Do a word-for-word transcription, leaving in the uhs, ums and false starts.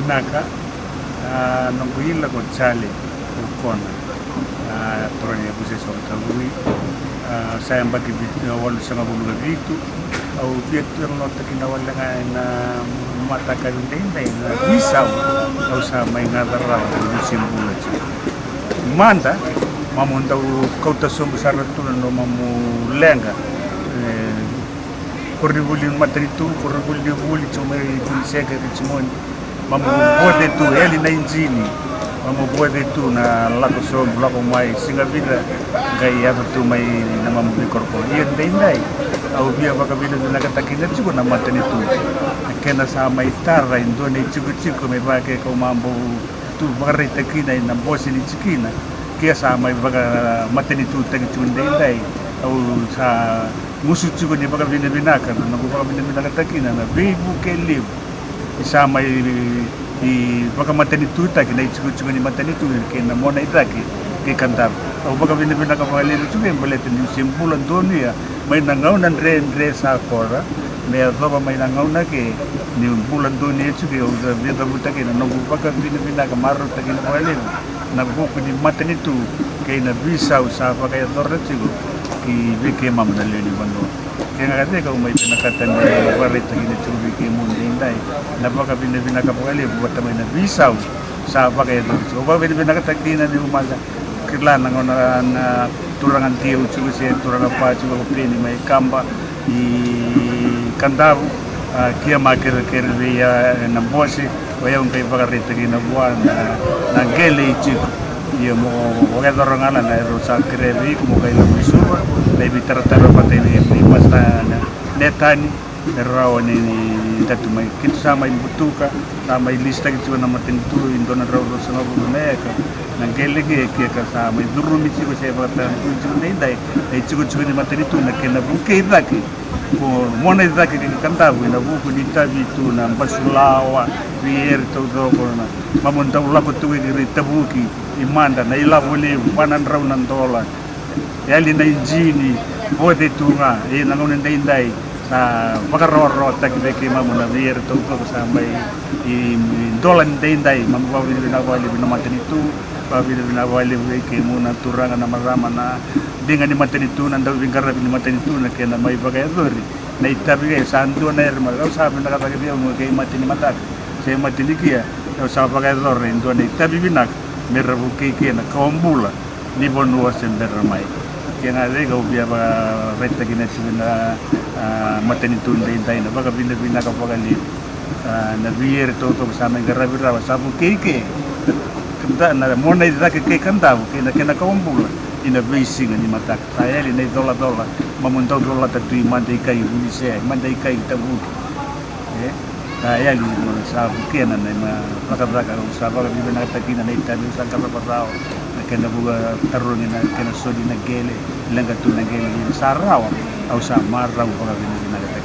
Naka, a, noqu ila ko Jale Ukona, a, turaga ni Yavusa e Sokatavui, a, sa yabaki vitu, walusagavulu ka vitu. Au via talanoataki na wale ga ena mataka edaidai na veisau au sa mai gaca rawa na veisibula tiko. Mada, mamu dau kauta sobu sara tu na nomamu leqa, e, koronivuli ni matanitu, koronivuli ni vuli, tiko mai Vunisega, Richmond. Mamu voce tu, yali na ijini. Mamu voce tu na lako sobu, lako mai, siga vica, qai yaco tu mai na mamu veikorokoro. Ia daidai, au via vakavinavinakataki na tiko na matanitu. Na kena sa mai tara e dua na itikotiko me vaka kau mamu tu vakaraitaki kina ena bose ni tikina. Ke sa mai vakamatanitu taki tiko daidai, au sa gusu tiko ni vakavinavinaka, na noqu vakavinavinakataki na, na veivuke levu. Ni sa mai, i, vakamatanitutaki na itikotiko ni matanitu kei na mona i cake kei Kadavu. Au vakavinavinaka vakalevu tiko e baleta niu se bula donuya mai na gauna dredre sa koya me yacova mai na gauna ke, niu bula donuya tiko, au via cavuta kina na noqu vakavinavinaka marautaki vakalevu na vuku ni matanitu kei na veisau sa vakayacora tiko ki vei keimamu na lewe ni vanua. Kei ga kece kau mai vinakata me vakaraitaki na tiko vei kemuni daidai na vakavinavinaka vakalevu vata mai na veisau sa vakayacori tiko. Vakavinavinakataki kina niu mada kila na gauna na turaga Diu tiko se turaga Pa tiko ko Peni mai Kaba i Kadavu, a, kia ma kerekere vei a, ena bose, o yau qai vakaraitaki na vua na, na qele i tiko. Ia mo vakayacora ga na, na erau sa kerea vei iko mo qai lako i Suva, na ivitaratara vata i, i Pastor Netani, e rawa ni, ni datu mai. Keitou sa mai butuka, sa mai lisitaki tiko na matanitu, e dua na drau ruasagavulu na eka. Na qele ke, ke ka sa mai curumi tiko se vakatara tiko daidai na itikotiko ni matanitu, na kena vukei cake ko mona i cake kei Kadavu ena vuku ni tavi tu na basulawa, veiere taucoko, na mamu dau lako tu i Rei Tavuki, i mada na ilavo levu, va na drau na dola, yali na ijini, voce tu ga. Ia na gauna daidai sa vakarawarawataki vei keimamu na veiere taucoko sa mai, i, i dola ni daidai. Mamu vakavinavinaka vakalevu na matanitu, vakavinavinaka vakalevu vei kemuni na turaga, na marama, na liga ni matanitu, na dauveiqaravi ni matanitu, na kena mai vakayacori na itavi. Ke sa dua na ere, ma au sa vinaka cake vei au, kei mate ni mataka se mate ni kia, au sa vakayacora e dua na itavi vinaka me ra vukei kina na kawa bula ni vanua se bera mai. Kei ga cei kau via vakaraitaki na tiko na, a, matanitu daidai na vakavinavinaka vakalevu, a, na veiere taucoko sa mai qaravi rawa, sa vukei ke na, na mona i cake kei Kadavu kei na kena kawa bula ina veisiga ni mataka. Sa yali na icolacola, mamu dau colata tu i mada i kai Vunisea, i mada i kai Tavuki. E, sa yali, sa vukea na, na, na cakacaka, au sa vakavinavinakataki na, na itavi au sa qarava rawa, na kena vakatarogi na kena soli na qele, leqa tu na qele, ia sa rawa, au sa marau vakavinavinakataki.